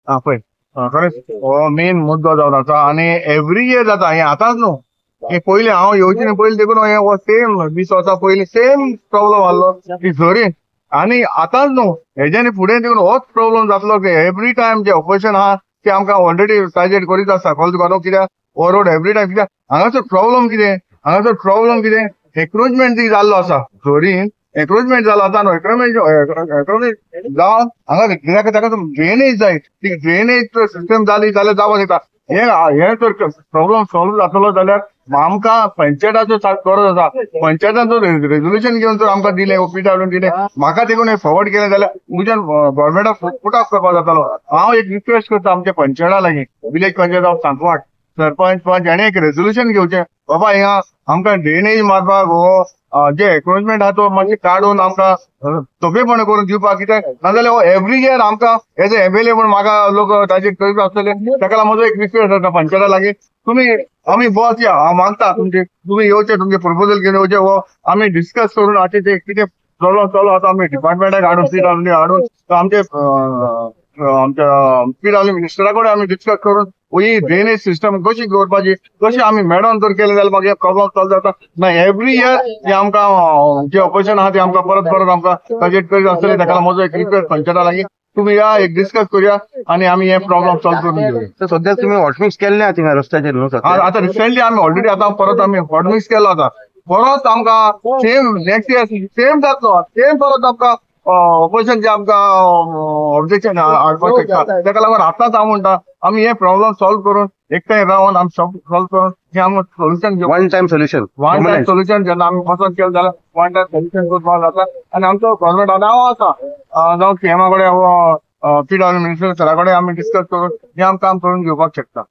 आं पळय खरेंच हो मेन मुद्दो जावन आसा आनी एवरी इयर जाता हें. आतांच न्हू, हे पयलीं हांव येवचे न्ही पयलीं देखून हे सेम 20 वर्सां पयलीं सेम प्रॉब्लम आहलो की झरीन. आनी आतांच न्हू, हेज्यानी फुडें देखून होच प्रॉब्लम जातलो की एवरी टायम जे ऑपोजिशन आहा ते आमकां ऑलरेडी टार्गेट करीत आसता कॉल करून. कित्याक हो रोड एवरी टायम, कित्याक हांगासर प्रॉब्लम कितें, हांगासर प्रॉब्लम कितें, एन्क्रोचमेंट जी जाल्लो आसा झरीन, एन्क्रोचमेंट जालो आसा. एन्क्रोचमेंट जावन हांगा कित्याक ताका ड्रेनेज जाय, ती ड्रेनेज सिस्टम जाली जाल्यार जावं येता. हे हे जर प्रॉब्लम सॉल्व जातलो जाल्यार आमकां पंचायताचो गरज आसा. पंचायताचो रेजोल्युशन घेवन जर आमकां दिलें, पीडब्ल्यून दिलें, म्हाका देखून हें फॉरवर्ड केलें जाल्यार उज्यान गव्हर्मेंटाक पुट ऑफ करपाक जातलो. हांव एक रिक्वेस्ट करता आमच्या पंचायता लागीं, विलेज पंचायत ऑफ सांकवाळ, सरपंच पंच हाणें एक रेजोल्युशन घेवचें, बाबा हिंगा आमकां ड्रेनेज मारपाक हो जे एन्क्रोचमेंट आहा तो मातशें काडून आमकां सोंपेपण करून दिवपाक. कित्याक नाजाल्यार हो एवरी इयर आमकां एज ए एमएलए म्हूण म्हाका लोक ताजेर करीत आसतले. ताका लागून म्हजो एक रिक्वेस्ट आसा पंचायता लागीं, तुमी आमी बस या, हांव मागता तुमचे, तुमी येवचे, तुमचे प्रपोजल घेवन येवचे, हो आमी डिस्कस करून आतां ते कितें प्रॉब्लम चालू आसा आमी डिपार्टमेंटाक हाडून, पीडब्ल्यू हाडून आमचे आमच्या पीडब्ल्यू मिनिस्टरा कडेन आमी डिस्कस करून ही ड्रेनेज सिस्टम कशी दवरपाची, कशी आमी मॅडम जर केलें जाल्यार मागीर प्रॉब्लम सॉल्व जाता ना. एवरी इयर जे आमकां जे ऑपोजिशन आहा ते आमकां परत परत आमकां टार्गेट करीत आसतले. ताका लागून म्हजो एक रिक्वेस्ट पंचायता लागीं, तुमी या, एक डिस्कस करूया आनी आमी हे प्रॉब्लम सॉल्व करून घेवया. सध्या तुमी हॉटमिक्स केल्ले थिंगा रस्त्याचेर न्हू? आतां रिसेंटली आमी ऑलरेडी आतां परत आमी हॉटमिक्स केलो. आतां परत आमकां सेम नेक्स्ट इयर सेम जातलो, सेम परत आमकां ऑपोजिशन जे आमकां ऑब्जेक्शन हाडपाक शकता. ताका लागून आतांच हांव म्हणटा आमी हे प्रॉब्लम सॉल्व करून एकठांय रावन आमी सॉल्व करून हे आमी solution, one time solution, one time solution जेन्ना आमी पसंत केलें जाल्यार वन टायम सोल्युशन करपाक जाता. आनी आमचो गव्हर्मेंट आतां हांव आसा जावं सीएमा कडेन, पीडब्ल्यू मिनिस्टर सरा कडेन आमी डिस्कस करून हें आमी काम करून घेवपाक शकता.